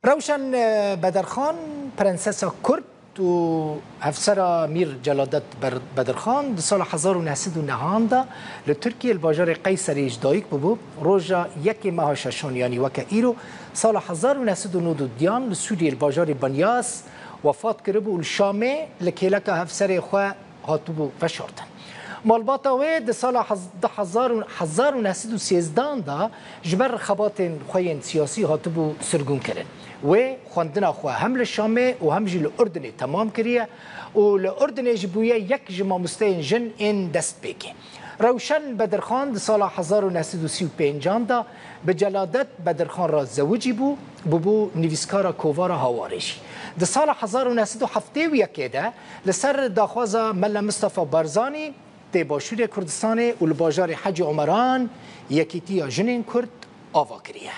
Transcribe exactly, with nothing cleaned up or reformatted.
Rewşen e, Bederxan, prensesa Kurd û hevsera Mîr Celadet Ber- Bedirxan di sala hezar û neh sed û nehan de li Tirkiyê li bajarê Qeyserê ji dayik bûbû. Roja yekê meha şeşan, yanî weke îro, sala hezar û neh sed û nod û duyan li Sûriyê li bajarê Banyas wefat kiribû û li Şamê li kêleka hevserê xwe hatibû veşartin. Malbata wê di sala hez- di hezar û- hezar û neh sed û sêzdan de ji ber xebatên xwe yên siyasî hatibû sirgûnkirin. Wê xwendina xwe hem li Şamê û hem jî li Urdinê temam kiriye û li Urdinê jî bûye yek ji mamosteyên jin ên destpêkê. Rewşen Bedirxan di sala hezar û neh sed û sî û pêncan de bi Celadet Bedirxan re zewicî bû, bûbû nivîskara kovara Hawarê jî. Di sala hezar û neh sed û heftê û yekê de li ser daxwaza Mela Mistefa Barzanî tê Başûrê Kurdistanê û li bajarê Hecî Omeran Yekîtiya Jinên Kurd ava kiriye.